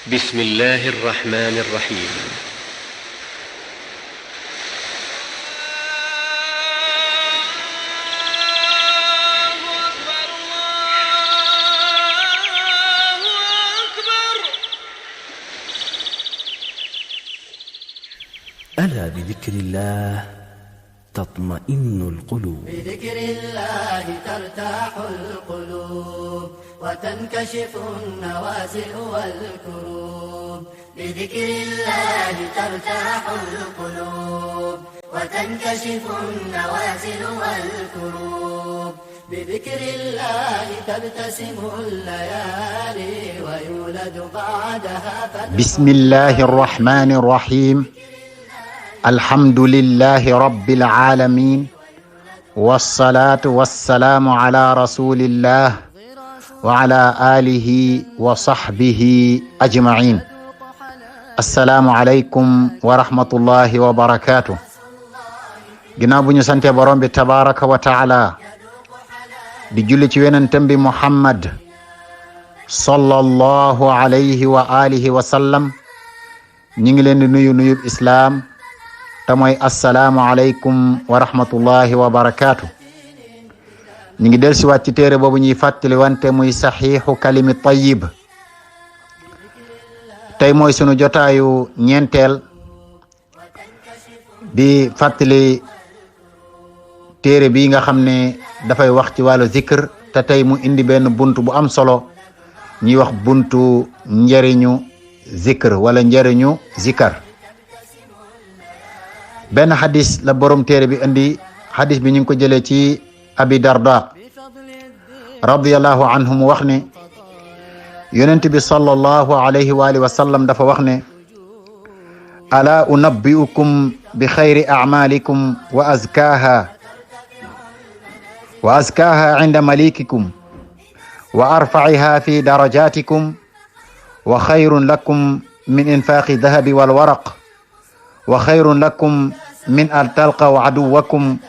بسم الله الرحمن الرحيم. ألا بذكر الله تطمئن القلوب. بذكر الله ترتاح القلوب وتنكشف النوازل والكروب. بذكر الله ترتاح القلوب وتنكشف النوازل والكروب. بذكر الله تبتسم الليالي ويولد بعدها بسم الله الرحمن الرحيم. الحمد لله رب العالمين، والصلاة والسلام على رسول الله وعلى آله وصحبه أجمعين. السلام عليكم ورحمة الله وبركاته. ginnaaw bu ñu sante borom bi tabaraka wa taala di julli ci yonentam bi Muhammad sallallahu alayhi wa alihi wa sallam, ñi ngi leen di nuyub islaam te mooy assalaamu aleykum wa rahmatullahi wa barakaatu. ñu ngi del siwaat ci téere boobu ñuy fàttali wante muy saxiixu kalimi tayyib. tey mooy sunu jotaayu ñeenteel di fàttali téere bi nga xam ne dafay wax ci wàllu zikr, te tey mu indi benn buntu bu am solo ñuy wax buntu njëriñu zikr wala njëriñu zikar. benn xadis la borom téere bi indi. xadis bi ñu ngi ko jëlee ci abi darda radiyallahu anhu mu wax ne yonent bi sallallahu alayhi wa alihi wa sallam dafa wax ne ala unabbiukum bi xayri a'malikum wa azkaha inda malikikum wa arfa'iha fi darajatikum wa xayrun lakum min infaqi dahabi wal waraq wa xayrun lakum min an talqaw aduwakum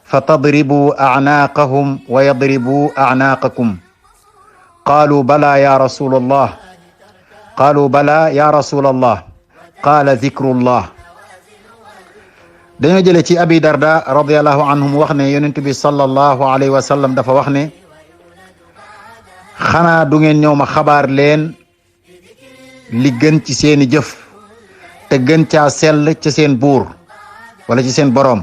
fa tadribu a'naqahum wa yadribu a'naqakum. qaalu bala ya rasulallah qaala zikrullah. dañoo jële ci abi darda radiyallahu anhu mu wax ne yonent bi sallallahu alayhi wa sallam dafa wax ne xanaa du ngeen ñëw ma xabaar leen li gën ci seeni jëf te gën caa sell ci seen buur wala ci seen boroom,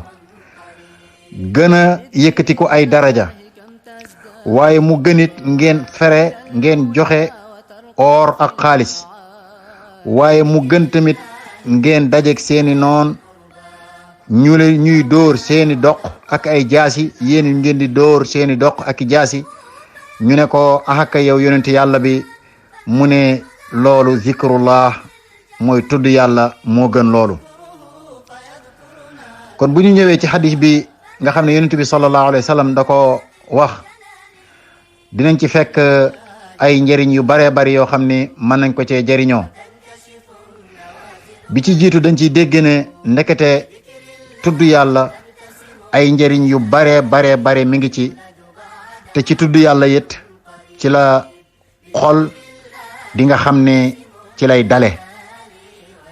gën a yëkkati ko ay daraja, waaye mu gënit ngeen fere ngeen joxe or ak xaalis, waaye mu gën tamit ngeen dajek seeni noon ñuy dóor seeni doq ak ay jaasi, yéen ngeen di dóor seeni doq ak jaasi. ñu ne ko ahaka yow yonent yàlla bi, mu ne loolu zikrullah mooy tudd yàlla moo gën loolu. kon bu ñu ñëwee ci xadis bi nga xam ne yonent bi sallallahu alayhi wa sallam da ko wax, dinañ ci fekk ay njëriñ yu baree bari yoo xam ne mën nañ ko cee jëriñoo. bi ci jiitu dañ ciy dégg ne ndekete tudd yàlla ay njëriñ yu baree bare mi ngi ci, te ci tudd yàlla it ci la xol di nga xam ne ci lay dale.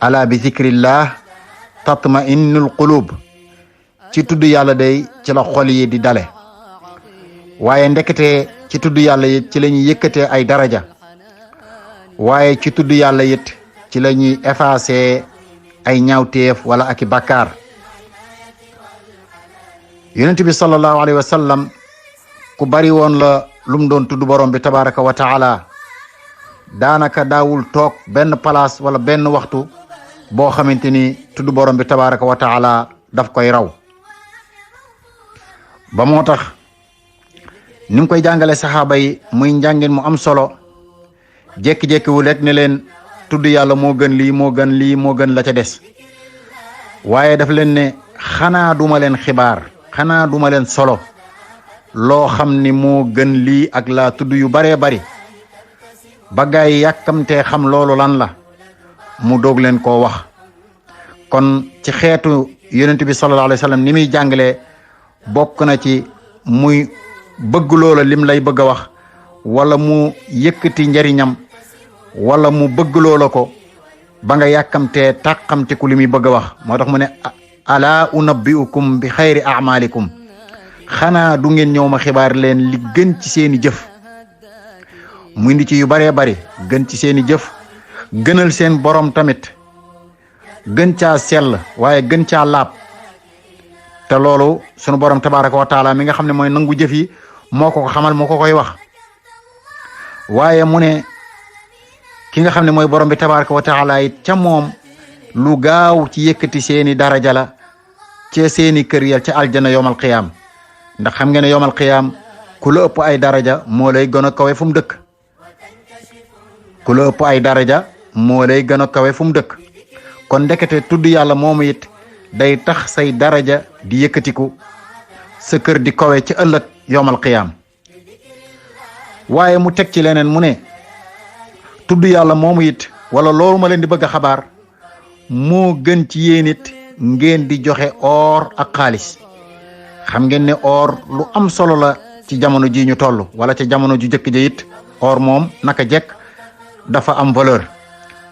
ala bi zikrillah tatma'innul qulub. ci tudd yàlla day ci la xol yi di dale, waaye ndekete ci tudd yàlla it ci la ñuy yëkkatee ay daraja, waaye ci tudd yàlla it ci la ñuy effacer ay ñaawteef wala aki bakkaar. yonent bi sallallahu alayhi wa sallam ku bari woon la lum doon tudd borom bi tabaraka wa taala. daanaka daawul toog benn place wala benn waxtu boo xamante ni tudd borom bi tabaraka wa taala daf koy raw. ba moo tax ni mu koy jàngale saxaaba yi muy njàngin mu am solo, jékki-jékki wu rek ne leen tudd yàlla moo gën lii moo gën lii moo gën la ca des, waaye daf leen ne xanaa duma leen xibaar, xanaa duma leen solo loo xam ni moo gën lii ak laa tudd yu baree bari. ba gaay yàkkamtee xam loolu lan la, mu doog leen koo wax. kon ci xeetu yonent bi sallallahu alayhi wa sallam ni muy jàngalee bokk na ci muy bëgg loola lim lay bëgg a wax, wala mu yëkkati njariñam wala mu bëgg loola ko ba nga yàkkamtee tàqamte ku li muy bëgg a wax moo tax mu ne ala unabbiukum bi xayri amalikum xanaa du ngeen ñëw ma xibaar leen li gën ci seeni jëf mu indi ci yu baree bari gën ci seeni jëf gënal seen borom tamit gën caa sell waaye gën caa laab te loolu sunu borom tabaraka wa taala mi nga xam ne mooy nangu jëf yi moo ko xamal moo ko koy wax waaye mu ne ki nga xam ne mooy borom bi tabaraka wa taala it ca moom lu gaaw ci yëkkati seeni daraja la ca seeni kër yal ca aljana yowmal qiyaam ndax xam ngeen ne yowmal qiyaam ku la ëpp ay daraja moo lay gën a kawe fu mu dëkk ku la ëpp ay daraja moo lay gën a kawe fu mu dëkk kon ndekete tudd yàlla moomu it day tax say daraja di yëkkatiku sa kër di kawe ci ëllëg yowmal qiyaam waaye mu teg ci leneen mu ne tudd yàlla moomu it wala loolu ma leen di bëgg a xabaar moo gën ci yéen it ngeen di joxe or ak xaalis xam ngeen ne or lu am solo la ci jamono ji ñu toll wala ci jamono ju jëkk ja it or moom naka jekk dafa am valeur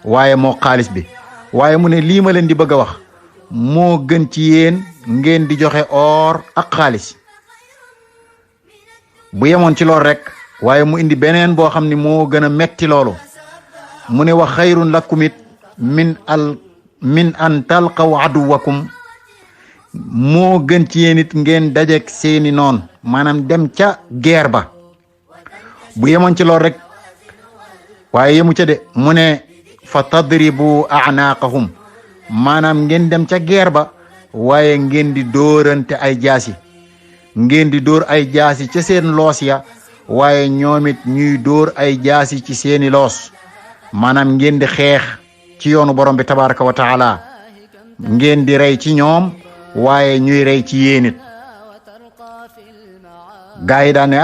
waaye moo xaalis bi waaye mu ne lii ma leen di bëgg a wax moo gën ci yéen ngeen di joxe or ak xaalis bu yemoon ci loolu rek waaye mu indi beneen boo xam ni moo gën a metti loolu mu ne wa xayrun lakum it min an talqaw aduwakum moo gën ci yéen it ngeen dajeek seeni noon maanaam dem ca guerre ba bu yemoon ci loolu rek waaye yemu ca de mu ne fa tadribu a'naqahum maanaam ngeen dem ca guerre ba waaye ngeen di dóorante ay jaasi ngeen di dóor ay jaasi ca seen loos ya waaye ñoom it ñuy dóor ay jaasi ci seeni loos maanaam ngeen di xeex ci yoonu borom bi tabaraka wa taala ngeen di rey ci ñoom waaye ñuy rey ci yéen it gaa yi daan ne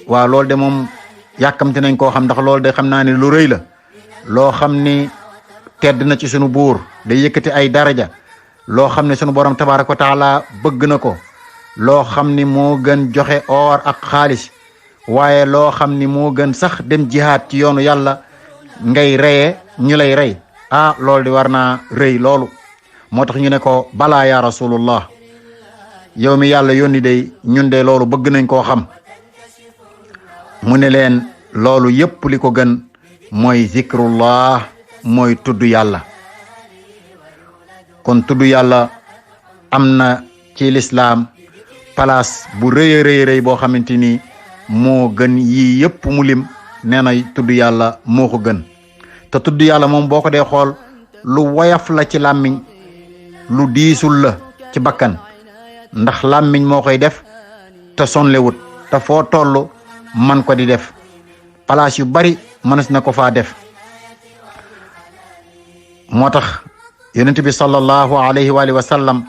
waaw loolu de moom yàkkamte nañ koo xam ndax loolu de xam naa ne lu rëy la loo xam ni tedd na ci sunu buur day yëkkati ay daraja loo xam ne sunu borom tabaraka wa taala bëgg na ko loo xam ni moo gën joxe or ak xaalis waaye loo xam ni moo gën sax dem jihaad ci yoonu yàlla ngay reye ñu lay rey loolu di war naa rëy loolu moo tax ñu ne ko balaa ya rasulullah yow mi yàlla yónni day ñun de loolu bëgg nañ koo xam mu ne leen loolu yépp li ko gën mooy zikrullah mooy tudd yàlla kon tudd yàlla am na ci lislaam place bu rëy a rëy boo xamante ni moo gën yii yépp mu lim nee na tudd yàlla moo ko gën te tudd yàlla moom boo ko dee xool lu woyaf la ci làmmiñ lu diisul la ci bakkan ndax làmmiñ moo koy def te sonlewut te foo toll man ko di def place yu bari mënees na ko faa def moo tax yonent bi sallallahu alayhi wa sallam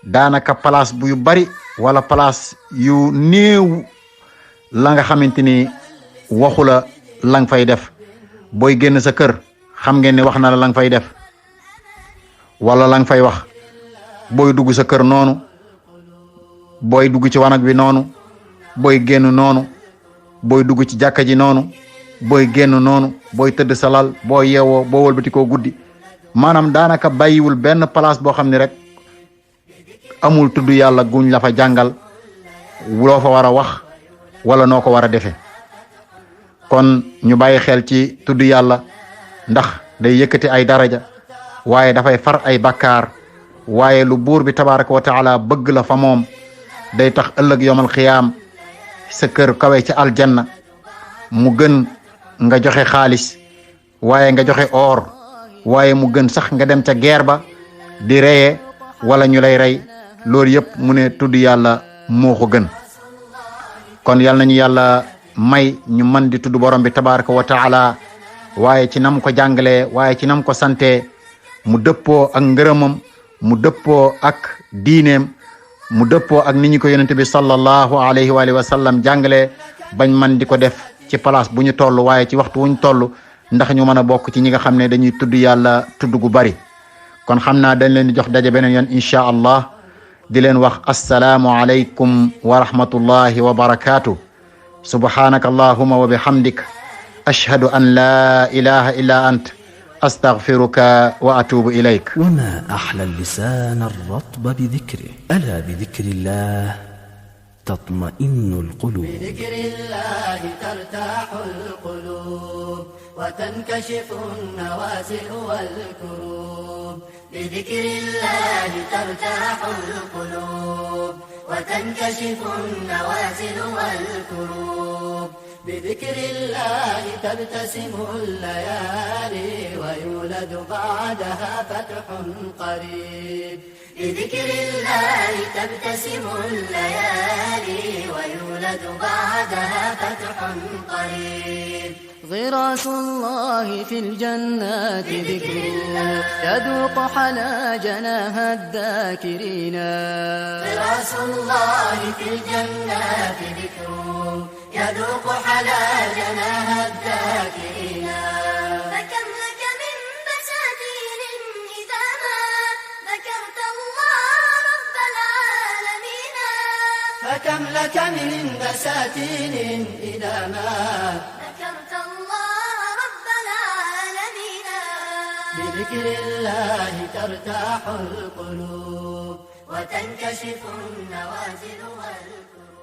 daanaka place bu yu bari wala place yu néew la nga xamante ni waxu la nga fay def booy génn sa kër xam ngeen ne wax na la nga fay def wala la nga fay wax booy dugg sa kër noonu booy dugg ci wanag bi noonu booy génn noonu booy dugg ci jàkka ji noonu booy génn noonu booy tëdd sa lal boo yeewoo boo wëlbati koo guddi maanaam daanaka bàyyiwul benn place boo xam ne rek amul tudd yàlla guñ la fa jàngal loo fa war a wax wala noo ko war a defee kon ñu bàyyi xel ci tudd yàlla ndax day yëkkati ay daraja waaye dafay far ay bakkaar waaye lu buur bi tabaraka wa taala bëgg la fa moom day tax ëllëg yowmal xiyaam sa kër kawe ci aljanna mu gën nga joxe xaalis waaye nga joxe or waaye mu gën sax nga dem ca guerre ba di reye wala ñu lay rey loolu yëpp mu ne tudd yàlla moo ko gën kon yal nañu yàlla may ñu man di tudd borom bi tabaraka wa taala waaye ci nam ko jàngalee waaye ci nam ko sante mu dëppoo ak ngërëmam mu dëppoo ak diineem mu dëppoo ak ni ñu ko yonente bi sallallahu alayhi wa sallam jàngalee bañ man di ko def ci place bu ñu toll waaye ci waxtu wuñ toll ndax ñu mën a bokk ci ñi nga xam ne dañuy tudd yàlla tudd gu bari kon xam naa dañ leen di jox daje beneen yoon insha allah di leen wax assalaamu alaykum wa rahmatullahi wa barakaatu subhanaka allahumma wa bihamdik أشهد أن لا إله إلا أنت أستغفرك وأتوب إليك. وما أحلى اللسان الرطب بذكره. ألا بذكر الله تطمئن القلوب. بذكر الله ترتاح القلوب وتنكشف النوازل والكروب. بذكر الله ترتاح القلوب وتنكشف النوازل والكروب. بذكر الله تبتسم الليالي ويولد بعدها فتح قريب. بذكر الله تبتسم الليالي ويولد بعدها فتح قريب. غراس الله في الجنات ذكره يذوق حلا جناها الذاكرين. غراس الله في الجنات ذكره يذوق حلا جناها الذاكرين. فكم لك من بساتين إذا ما ذكرت الله رب العالمين. فكم لك من بساتين إذا ما ذكرت الله رب العالمين. بذكر الله ترتاح القلوب وتنكشف النوازل والكروب.